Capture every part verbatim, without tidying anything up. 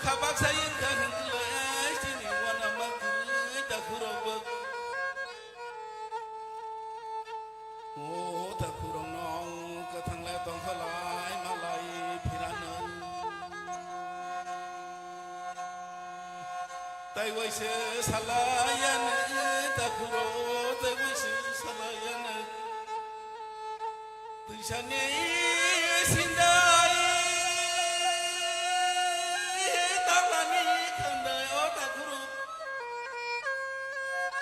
Baksa yeng kha hwnkhe le, chini uanama kwrwi takhurok bo. O takhurokno ang kwthanglai tongkholai malai phiranwi. Tai waise salai yani takhurok, tai waise salai yani. Twisani sindai taklani khandai o takhurok.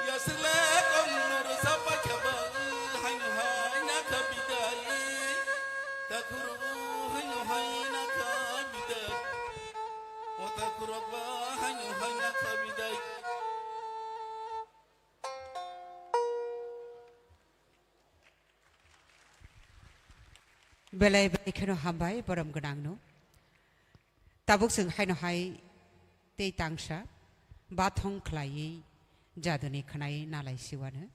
Yasle kong nur sapa khaba haino haina khabidai. Takhurok haino haina khabidai. O takhurok ba haino haina khabidai. Belai belai kheno hambai borom gwnangno. Tabuk chwng haino hai tei tangsa bathong khlaiwi jaduni khwnai nalai siwano.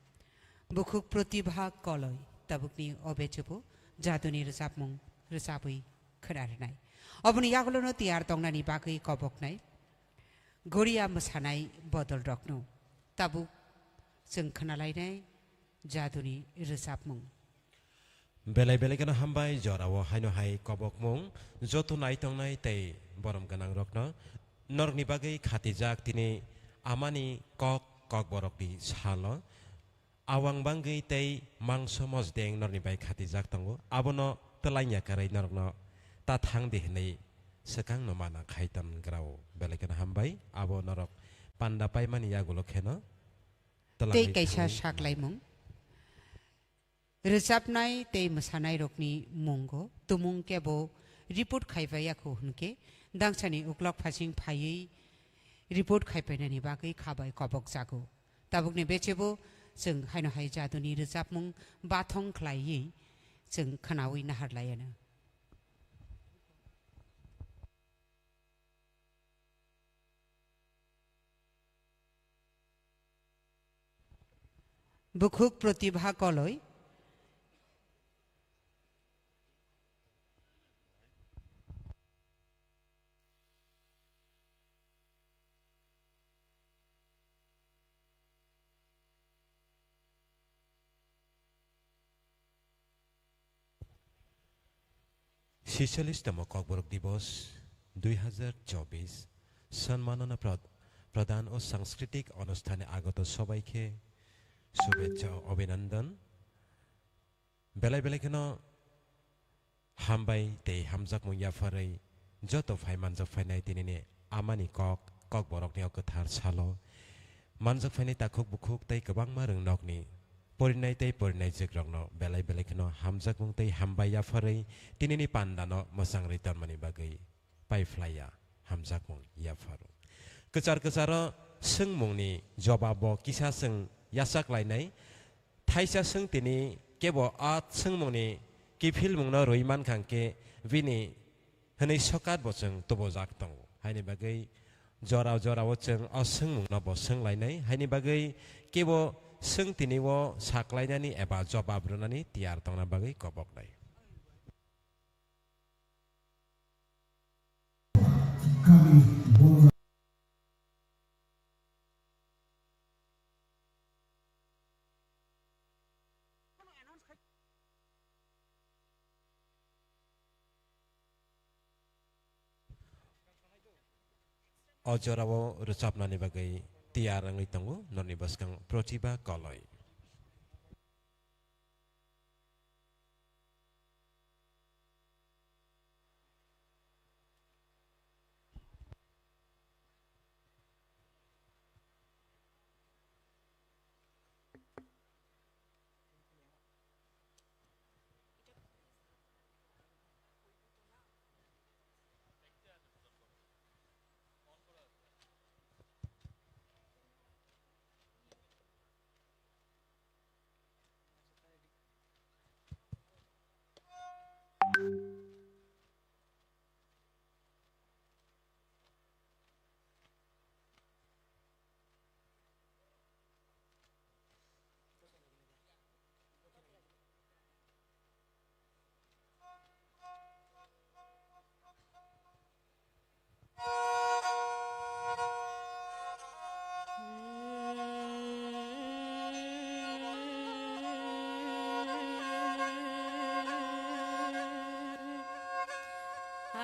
Bukhuk Pratibha Koloi tabukni o bechubo jaduni rwchapmung rwchabwi khwna rwnai. Oboni yagulono tiyar tongnani bagwi koboknai Goria mwsanai bodolrokno. Tabuk chwng khwnalainai jaduni rwchapmung. Belai belai kheno hambai, jorao haino hai kobokmung joto naitongnai tei borom gwnangrokno norokni bagwi khatijak tini amani kok, kokborokni salo. Awang bangwi tei mangso mosdeng norni bai khatijak tongo. Abono twlangya kwrwi norokno ta thang di hwnwi swkangno mana khai ton grao. Belai kheno hambai, abo norok panda paimani yagulo kheno twlangwi tei kaisa thangwi saklaimung. Rwchapnai tei mwsanairokni mungo tumung kebo report khaibai yakho hwnkhe, dangsani uklok phasing phaiwi report khaipainani bagwi kha bai kobok jago. Tabukni bechebo chwng haino hai jaduni rwchapmung bathong khlaiwi chwng khwnawi naharlaianw. Bukhuk Pratibha Koloi. Sisalish tomo Kokborok Dibos dui hazar chobis, Sanmanana Prad-, Pradhan o Sanskriti Anusthane agoto sobai khe shubhecha o abhinandan. Belai belai kheno hambai tei hamjakmung yapharwi joto phai manjak phainai tinini amani kok, Kokborokni o kwthar salo manjak phainai takhuk bukhuk tei kwbangma rwngnokni porinai tei porinai jwkrokno belai belai kheno hamjakmung tei hambai yapharwi tinini pandano mwchangri tonmani bagwi paiphlaiya hamjakmung yapharo. Kwchar kwcharo swngmungni jobabo kisa chwng yachaklainai. Thaisa swngtini kebo a swngmungni kiphilmungno rwi mankha hwnkhe bini hwnwi sokat bo chwng tubujak tongo. Haini bagwi jora jorao chwng o swngmungno bo swnglainai. Haini bagwi kebo swngtini o saklainani eba jobab rwnani tiyar tongna bagwi koboknai. O jorao rwchapnani bagwi tiyar wngwi tongo norni bwskang Pratibha Koloi.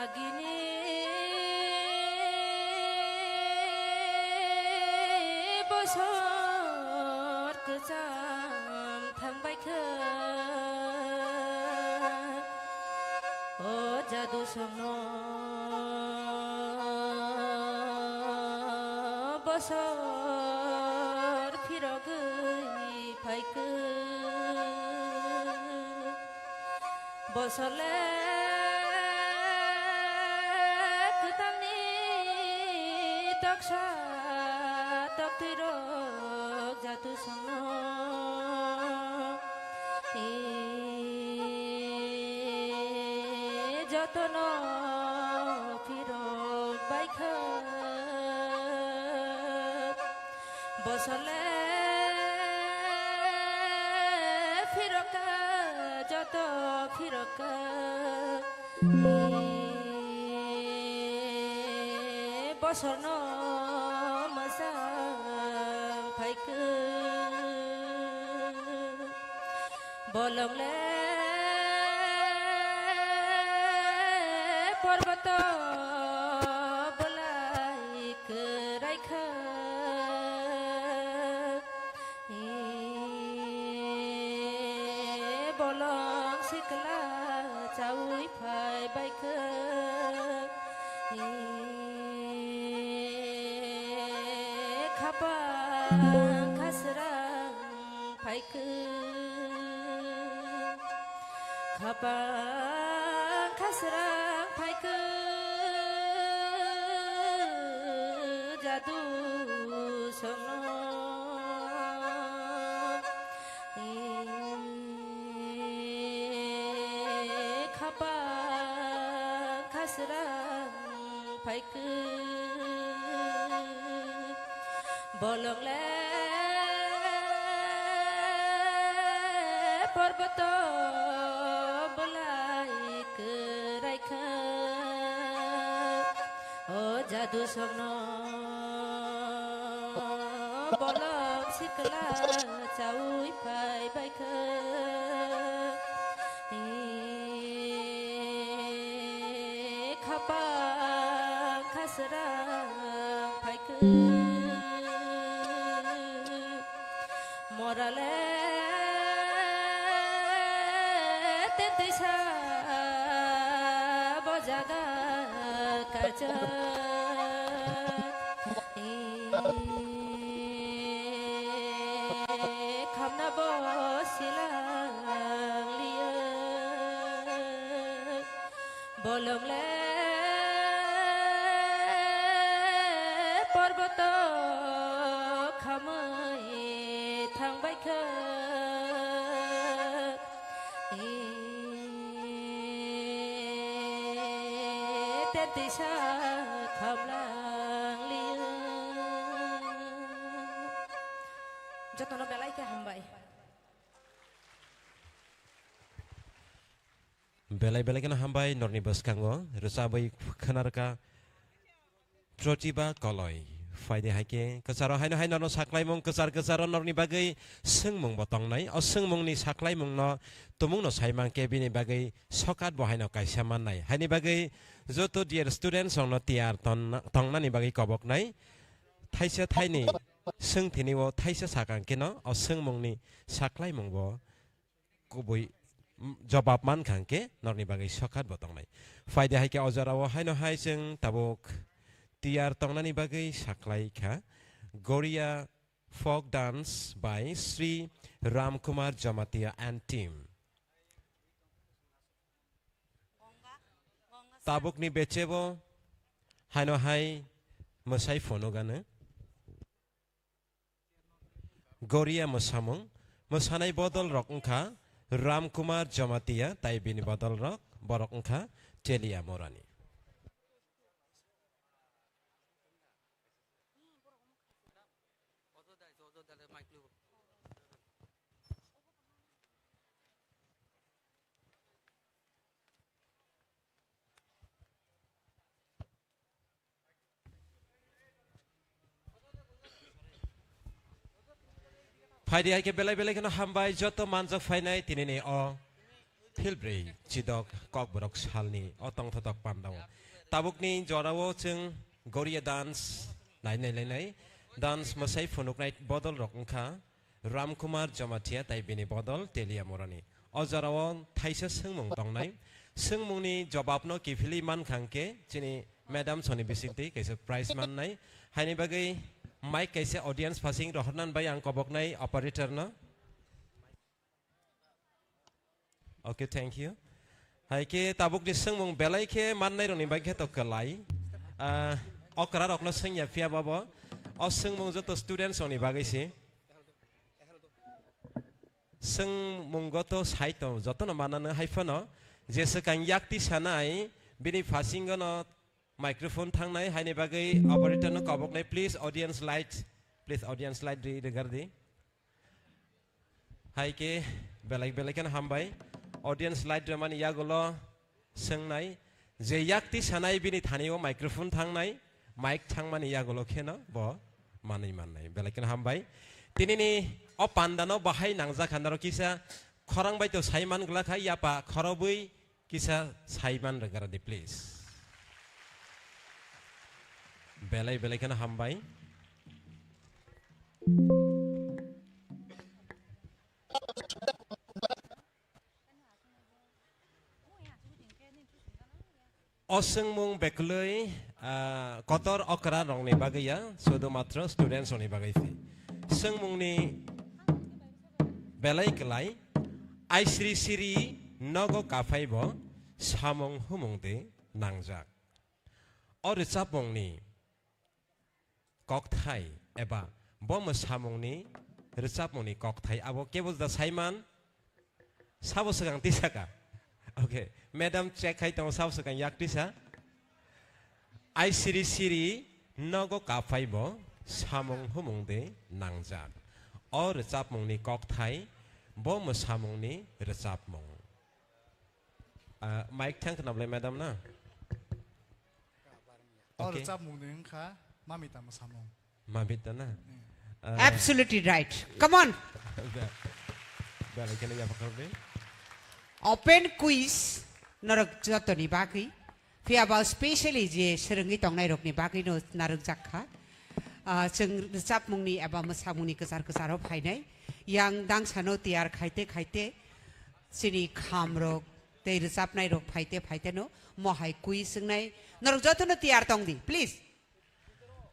Agini bosor kwcham thangbai kha, o jadu songno bosor phirogwi phaikha. Bosole kwtalni toksa toktwirok jatu songno, e, jotono phirok baikha. Bosole phirokha, joto phirokha, e, bosorno mwchang phaikha. Bolongle porboto bolai kwraikha, e, bolong sikla chaui phaibaikha, e, khapang khasrang phaikha, khapang khasrang phaikha, jadu songno, e, khapang khasrang phaikha. Bolongle porboto bolai kwraikha, o jadu songno bolong sikla chaui phaibaikha. E, khapang khasrang phaikha. Morale tentisa bo jaga kachak. E, khamna bo silang liya. Bolongle porboto khamwi thangbai kha, e, tentisa khamlang liya. Jotono belai khe hambai. Belai belai kheno hambai norni bwskango rwchabwi khwnarwkha Protiba Koloi. Phaidi hai khe kwcharo haino hai norno saklaimung kwchar kwcharo norni bagwi swngmung bo tongnai. O swngmungni saklaimungno tumungno saimang khe bini bagwi sokat bo haino kaisa mannai. Haini bagwi joto dear students rokno tiyar ton-, tongnani bagwi koboknai. Thaisa thaini swngthini o thaisa sakang kheno o swngmungni saklaimung bo kubui, mm, jobab mankha hwnkhe norni bagwi sokat bo tongnai. Phaidi hai khe o jorao haino hai chwng tabuk tiyar tongnani bagwi saklai kha Goria folk dance by Sri Ramkumar Jamatia and team. Tabukni bechebo haino hai mwsai phunukgano. Goria mwsamung, mwsanai bodol rok wngkha Ram Kumar Jamatia, tai bini bodol rok, borok wngkha Chelia Morani. Phaidi hai khe belai belai kheno hambai joto manjak phainai tinini o Silbrwi chidok kokborok salni o tongthotok pandao. Tabukni jorao chwng Goria dance nainai lainai. Dance mwsai phunuknai bodol rok wngkha Ramkumar Jamatia tai bini bodol Telia Morani. O jorao thaisa swngmung tongnai. Swngmungni jobabno kiphilwi mankha hwnkhe chini madam soni bisingtwi kaisa prize mannai. Haini bagwi mic kaisa audience phasing rohornan bai ang koboknai operator no. Okay, thank you. Hai khe tabukni swngmung belai khe mannai rokni bagwi khe to kwlai. Ah, okra rokno swngya phiya babo. O swngmung joto students rokni bagwi se. Swngmungo to sai tong jotono manano hai phano je swkang yakti sanai bini phasingo no microphone thangnai haini bagwi operator no koboknai, please audience light, please audience light ri regar di. Hai khe belai belai kheno hambai. Audience light rwmani yagulo swngnai, je yakti sanai bini thani o microphone thangnai, mic thangmani yagulo kheno bo manwi mannai. Belai kheno hambai. Tinini o pandano bahai nangjak kha norok kisa khorang bai to sai man glak kha, yapa khorobwi kisa sai man rwgar di, please. Belai belai kheno hambai. O swngmung beklwi, ah, kotor okra rokni bagwi ya, sudu matro students rokni bagwi se. Swngmungni belai kwlai, aisiri siri nogo kaphai bo samung humung de nangjak. O rwchapmungni kokthai eba bo mwsamungni rwchapmungni kokthai abo kebo da saiman sabo swkang tisaka. Okay, madam check khai tongo sabo swkang yak tisa. Ai siri siri nogo kaphai bo samung humung de nangjak. O rwchapmungni kokthai bo mwsamungni rwchapmung. Ah, mic thang khna bolai madam na? O Okay. Rwchapmung ni wngkha Mamita mwsamung. Mamita na? Hmm. Ah, Absolutely right. Come on. Be-, belai kheno yapha kharwi. Open quiz norok jotoni bagwi. Phiya ba specially je swrwngwi tongnai rokni bagwi no narwkjak kha. Ah, chwng rwchapmungni eba mwsamungni kwchar kwcharo phainai. Yang dangsano tiyar khaite khaite chini khamrok tei rwchapnairok phaite phaiteno mohai quiz wngnai. Norok jotono tiyar tong di, please.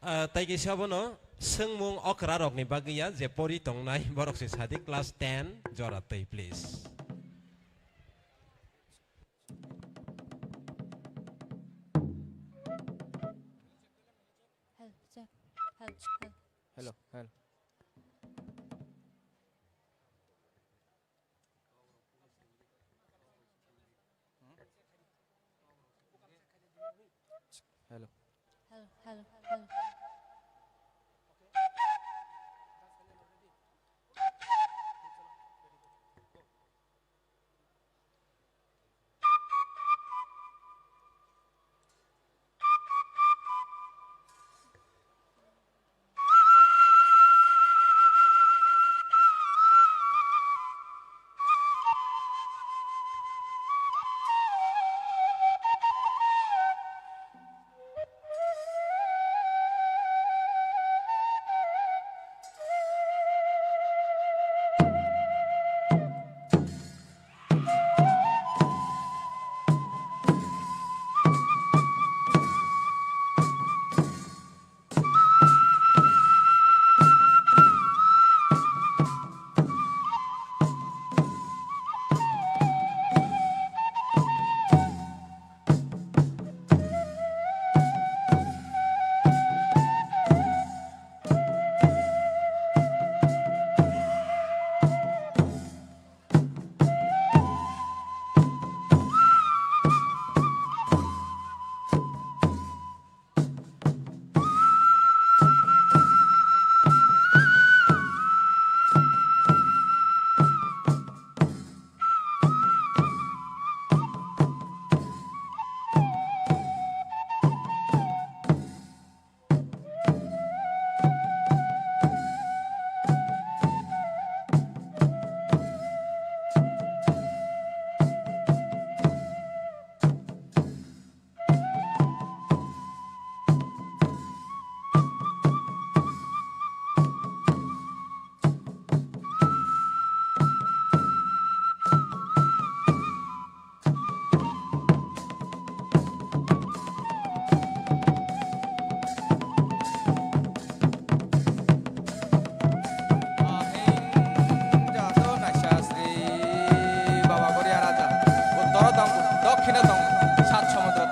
Ah, tai kaisa abono swngmung okrarokni bagwi ya, je pori tongnai borok se sadi class ten jora twi, please. Hello, check. Hello, hello. Hello, hello. Hello. Hello, hello, hello.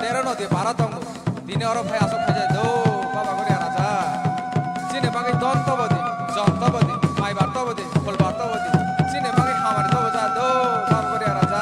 tero nodi para tongo. Tini oro phai aswk khaijai do, Baba Goria Raja. Chini bagwi don tobo di, jon tobo di, maibar tobo di, khulbar tobo di. Chini bagwi hamari tobo ja do, Baba Goria Raja.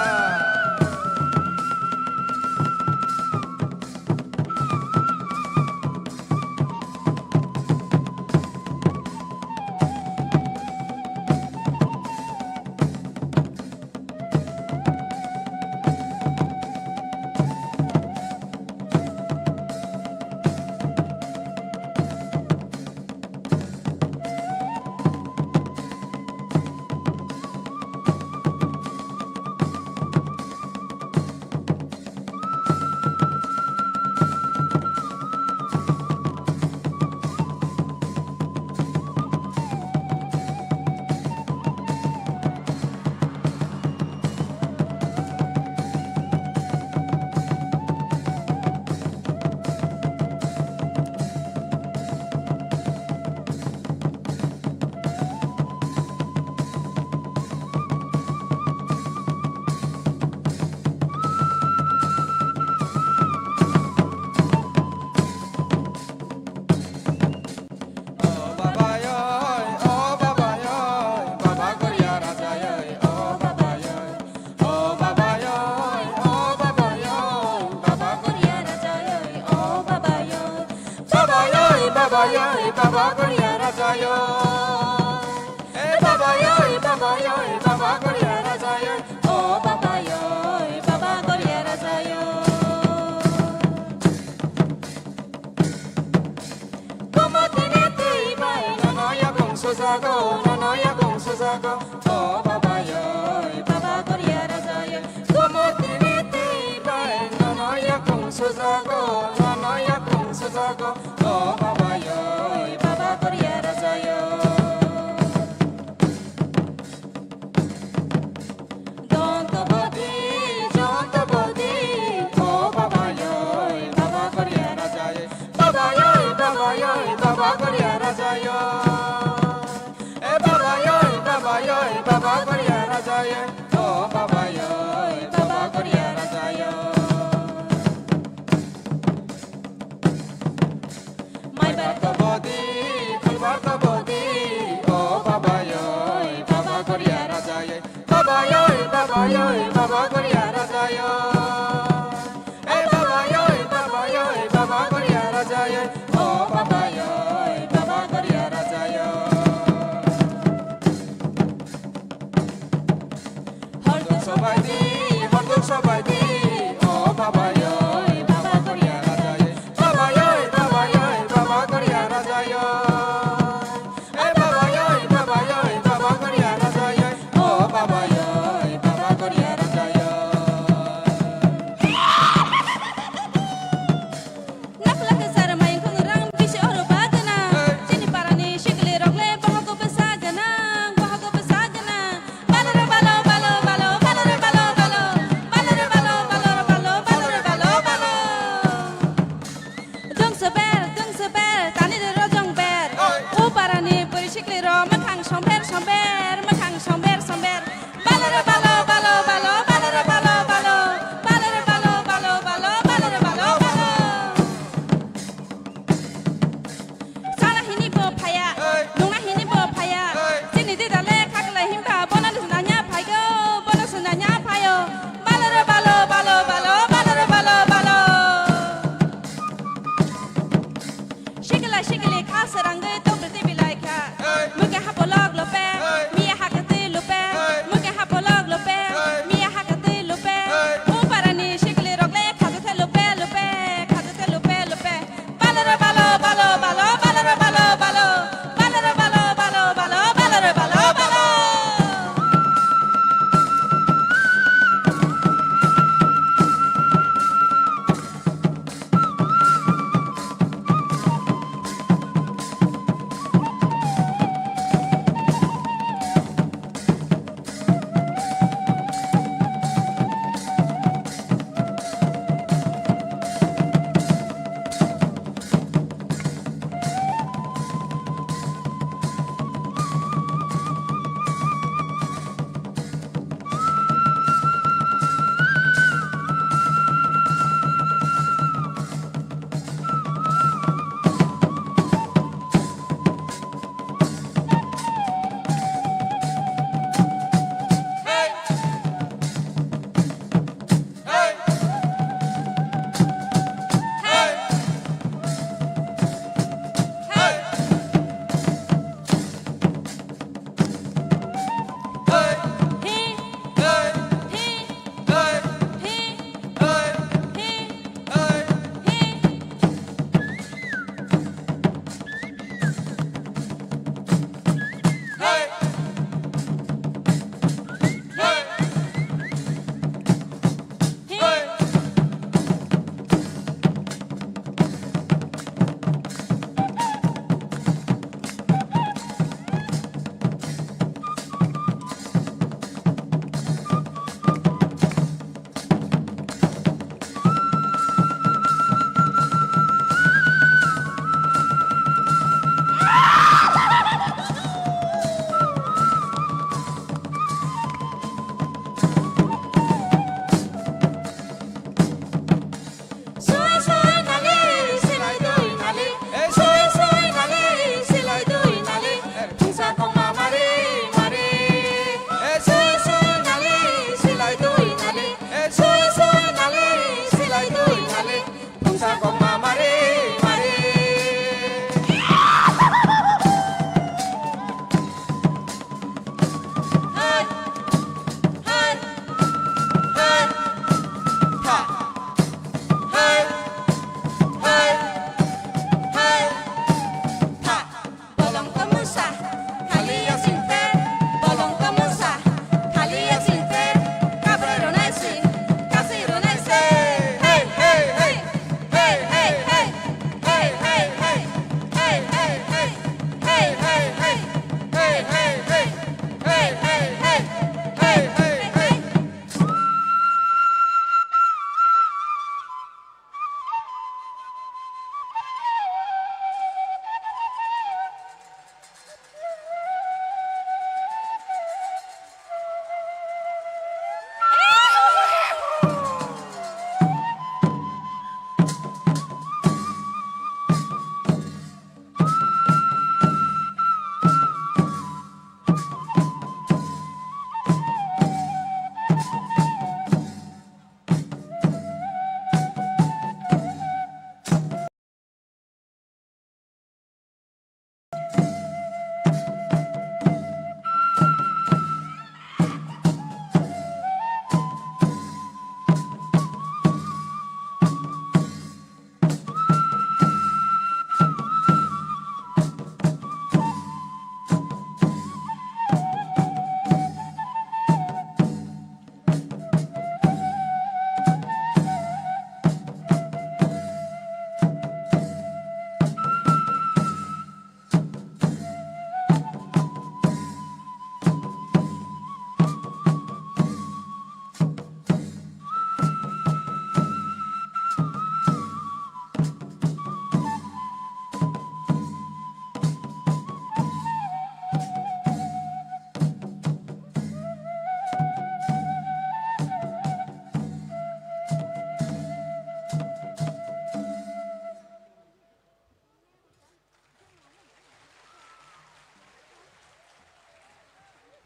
O baba yoi, o baba yoi, baba Goria Raja yoi, o baba yoi. O baba yoi, o baba yoi, baba Goria Raja yoi, o baba yoi. Baba yoi, baba yoi, baba Goria Raja yoi. E baba yoi, baba yoi, baba Goria Raja yoi, o baba yoi, baba Goria Raja yoi. Kumotini twi bai nono yakung sujago, nono yakung sujago. O baba yoi, baba Goria Raja yoi. Kumotini twi bai nono yakung sujago, nono yakung sujago. O baba yoi, baba Goria Raja yoi. Donto bodi, jonto bodi, o baba yoi, baba Goria Raja yoi. Baba yoi, baba yoi, baba Goria Raja yoi. E baba yoi, baba yoi, baba Goria Raja yoi. O baba yoi, baba Goria Raja yoi.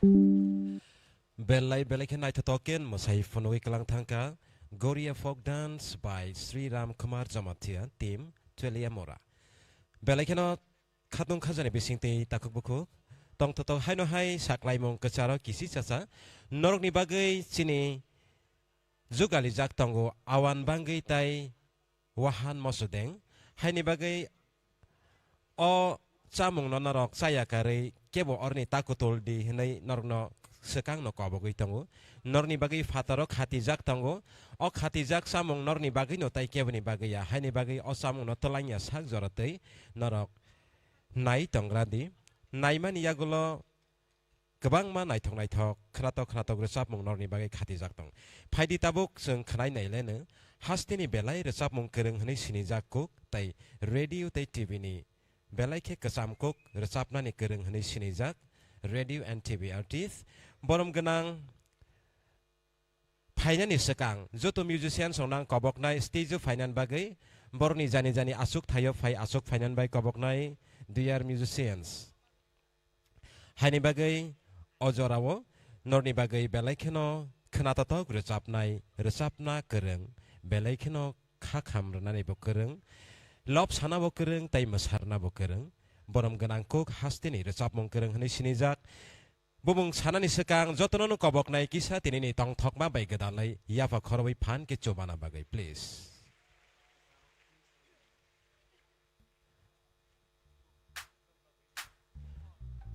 Belai belai khe naithotok khe mwsai phunugwi kwlang thangkha Goria Folk Dance by Sri Ram Kumar Jamatia, team Tweliamura. Belai kheno khatung khajani bisingtwi takhuk bukhuk tongthotok haino hai saklaimung kwcharo kisi chacha norokni bagwi chini jugalijak tongo awan bangwi tai wahan mosodeng. Haini bagwi o chamungno norok chaya karwi kebo oroni takutul di hwnwi norokno swkangno kobogwi tongo. Norokni bagwi phataro khatijak tongo. O khatijak chamung norokni bagwino tai keboni bagwi ya. Haini bagwi o chamungno twlangya sak jorotwi norok nai tongra di. Naimani yagulo kwbangma naithok naithok, khwnatok khwnatok rwchapmung norokni bagwi khatijak tong. Phaidi tabuk chwng khwnai nai leno, hasteni belai rwchapmung kwrwng hwnwi sinijak kuk tei radio tei T V ni belai khe kwcham kuk rwchapnani kwrwng hwnwi sinijak radio and T V artist. Borom gwnang phainani swkang joto musicians rokno ang koboknai stage o phainani bagwi, borokni jani jani achuk thaio phai achuk phainani bai koboknai dear musicians. Haini bagwi o jorao norni bagwi belai kheno khwnatotok rwchapnai, rwchapna kwrwng, belai kheno kha kham rwnani bo kwrwng, lop sana bo kwrwng tei mwsarna bo kwrwng, borom gwnang kuk hasteni rwchapmung kwrwng hwnwi sinijak. Bumung sanani swkang jotono no koboknai kisa tinini tongthokma bai gwdalai yapha khorobwi phan khe chubana bagwi, please.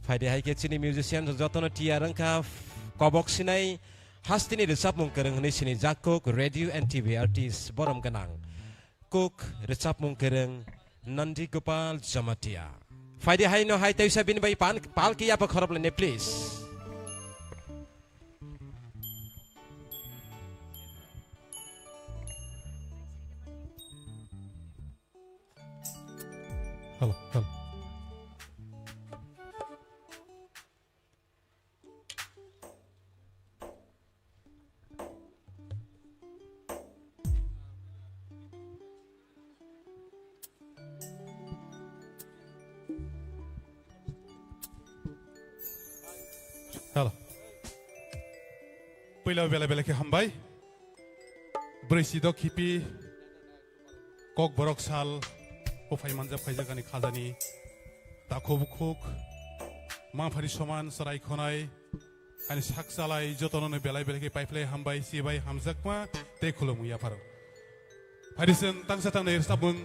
Phaidi hai khe chini musician jotono tiyar wngkha, kobok sinai hasteni rwchapmung kwrwng hwnwi sini jakkuk radio and T V artist borom gwnang. Kuk rwchapmung kwrwng Nandi Gopal Jamatia. Phaidi haino hai teisa bini bai pan palki yapha khorop laine, please. Hello, hello. Hello. Puila belai belai khe hambai. Brwi si do khipi. Kokborok sal, buphai manjak phaijak ani khajani takhuk bukhuk, mangphari soman chwrai khonai, ani sak chalai jotono no belai belai khe paiphlai hambai, sibai hamjakma tei khulumung yapharo. Phaidi chwng tangsa tangnai rwchapmung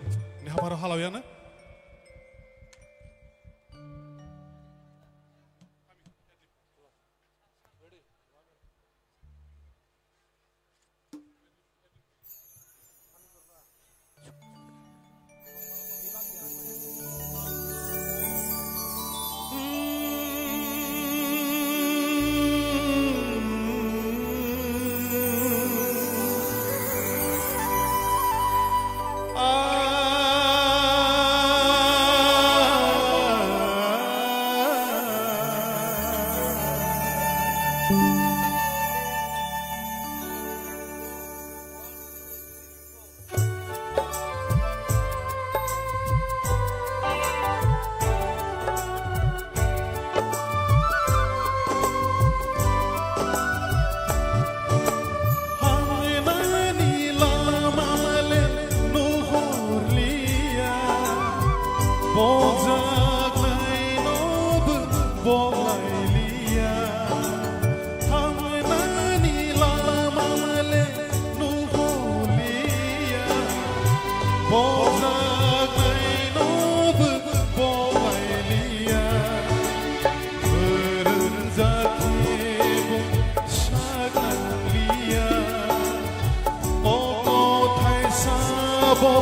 ni hapharo halao yano. Hamnani lama le nuhorliya, bojaknainobo bolailiya. Hamnani lama le nuhorliya, bojaknainobo bolailiya. Phwrwngjak khe bo saknangliya, o kothai sabo